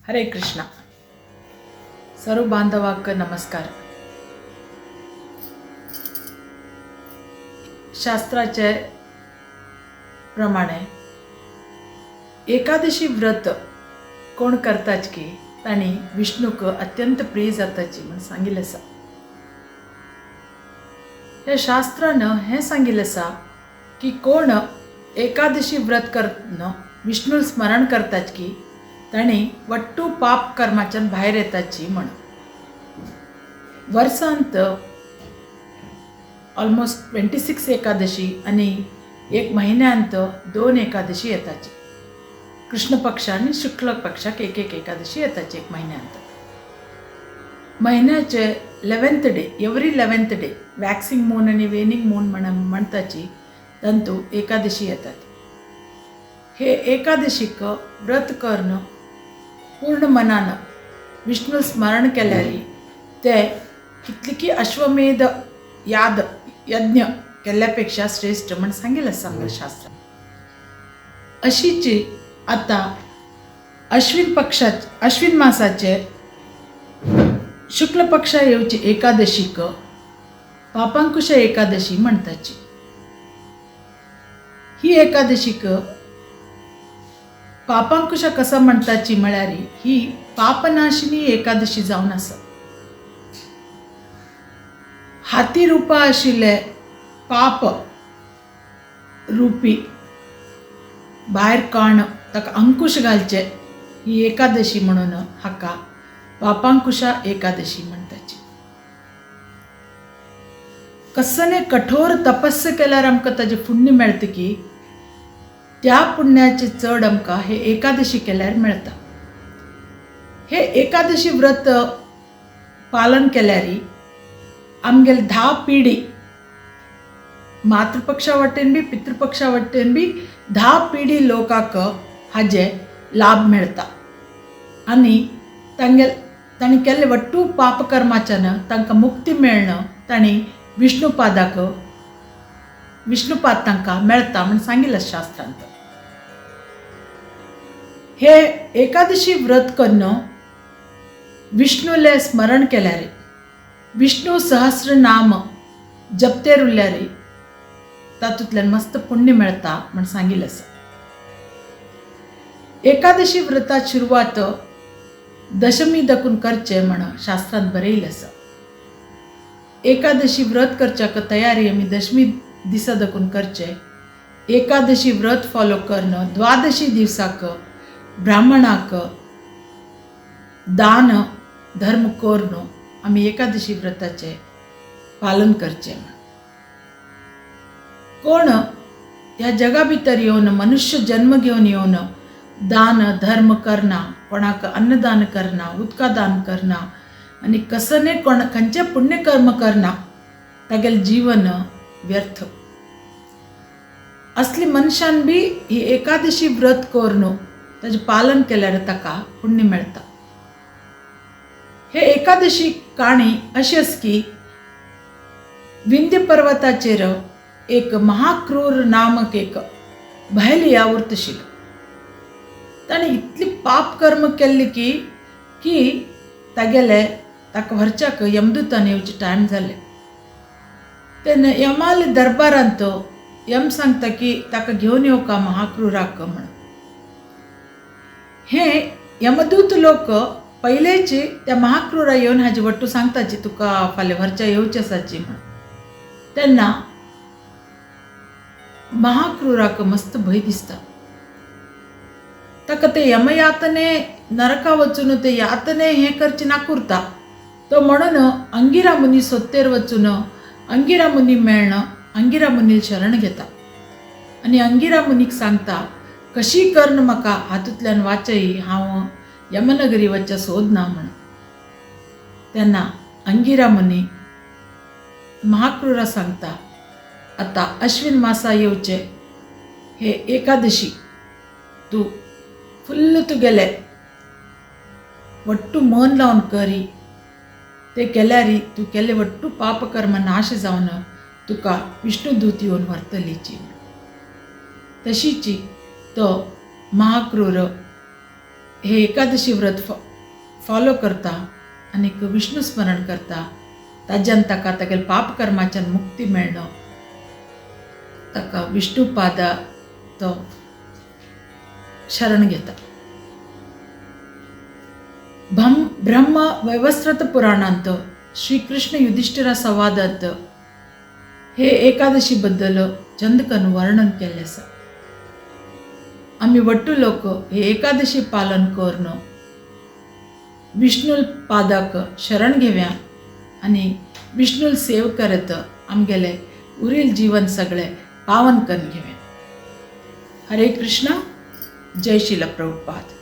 हरे कृष्ण. सर्व बांधवाक नमस्कार. शास्त्राचे प्रमाणे एकादशी व्रत कोण करताच की तांणी विष्णूक अत्यंत प्रिय जाताची म्हूण सांगिल्लें आसा. ह्या शास्त्रान हें सांगिल्लें आसा की कोण एकादशी व्रत करन विष्णू स्मरण करताच की तांणी वट्टू पाप कर्माच्यान भायर येताची म्हण. वर्सांत ऑलमोस्ट 26 एकादशी आनी एक म्हयन्यांत 2 एकादशी येताची. कृष्ण पक्ष आनी शुक्ल पक्षाक एक एक एकादशी येताची एक म्हयन्यांत. म्हयन्याचे 11th day, every 11th day waxing moon आनी वेनिंग मून म्हणताची तांतू एकादशी येतात. हे एकादशीक व्रत करून पूर्ण मनान विष्णू स्मरण केल्यार ते कितली अश्वमेध याद यज्ञ केल्ल्या पेक्षा श्रेष्ठ म्हण सांगिल्लें आसा आमच्या शास्त्रान. अशीची आतां अश्विन पक्षा अश्विन मासाचे शुक्ल पक्षा येवची एकादशीक पापांकुश एकादशी म्हणताची. ही एकादशीक पापांकुशा कसा म्हणताची म्हळ्यार ही पापनाशिनी एकादशी जावन आसा. हाती रुपा आशिल्ले पाप रुपी भायर काण ताका अंकुश घालचे ही एकादशी म्हणून हाका पापांकुशा एकादशी म्हणताची. कसने कठोर तपस्या केल्यार आमकां ताजें पुण्य मेळटा की त्या पुण्याचे चड आमकां हे एकादशी केल्यार मेळटा. हे एकादशी व्रत पालन केल्यार आमगेले 10 पिढी मातृपक्षा वटेन बी पितृपक्षा वटेन बी 10 पिढी लोकांक हाजे लाभ मेळटा आनी तांगेल तांणी केल्ले वट्टू पापकर्माच्यान तांकां मुक्ती मेळना तांणी विष्णुपादाक विष्णुपाद तांकां मेळटा म्हूण सांगिल्लें शास्त्रांत. हे एकादशी व्रत करून विष्णूले स्मरण केल्यार विष्णू सहस्रनाम जपतेर उरल्यार तातूंतल्यान मस्त पुण्य मेळटा म्हूण सांगिल्लें आसा. एकादशी व्रताची सुरवात दशमी दकून करचें म्हण शास्त्रांत बरयिल्लें आसा. एकादशी व्रत करच्याक तयारी आमी दशमी दिसा दकून करचें. एकादशी व्रत फॉलो करून द्वादशी दिवसाक ब्राह्मणाक दान धर्म करून आमी एकादशी व्रताचें पालन करचें. कोण ह्या जगा भितर येवन मनुष्य जन्म घेवन येवन दान धर्म करना, कोणाक अन्नदान करना, उदका दान करना आनी कसने कोण खंयचें पुण्यकर्म करना तागेलें जीवन व्यर्थ. असली मनशान बी ही एकादशी व्रत करून ताजें पालन केल्यार ताका पुण्य मेळटा. हे एकादशी काणी अशी आसा की विंध्य पर्वताचेर एक महाक्रूर नामक एक बहलिया उरतशिल्लो. ताणें इतली पाप कर्म केल्ली की की तागेले ताका व्हरच्याक यमदूतान येवचे टायम जालें. तेन्ना यमाले दरबारांत यम सांगता की ताका घेवन येवका महाक्रूराक म्हण. हे यमदूत लोक पयलेची त्या महाक्रूरा येवन हाजी वट्टू सांगताची तुका फाल्यां व्हरच्या येवचे आसाची म्हण. तेन्ना महाक्रूराक मस्त भंय दिसता. ताका ते यमयातने नरका वचून ते यातने हें करचे नाकुरता. तो म्हणून अंगिरा मुनी सोत्तेर वचून अंगिरा मुनी मेळना अंगिरा मुनी शरण घेता आनी अंगिरा मुनीक सांगता कशी करून म्हाका हातूंतल्यान वाचय, हांव यमनगरी वचच्या सोद ना म्हण. तेन्ना अंगिरा मुनी महाक्रूरा सांगता आतां अश्विन मासा येवचे हे एकादशी तूं फुल्ल तुगेलें वट्टू मन लावन करी, ते केल्यार तूं केल्ले वट्टू पापकर्म नाश जावन तुका विष्णुदूत येवन व्हरतलीची. तशीची तो महाक्रूर हे एकादशी व्रत फॉलो करता आनीक विष्णु स्मरण करता ताज्यान ताका तागेले पाप कर्माच्यान मुक्ती मेळना, ताका विष्णु पादा तो शरण घेता. ब्रह्म वैवस्वत पुराणांत श्रीकृष्ण युधिष्ठिरा संवादांत हे एकादशी बद्दल चंदकन वर्णन केल्लें आसा. आमी वट्टू लोक हे एकादशी पालन करून विष्णु पादाक शरण घेवया आनी विष्णुल सेव करत आमगेले उरील जीवन सगळे पावन करून घेवया. हरे कृष्णा. जय श्रील प्रभुपाद.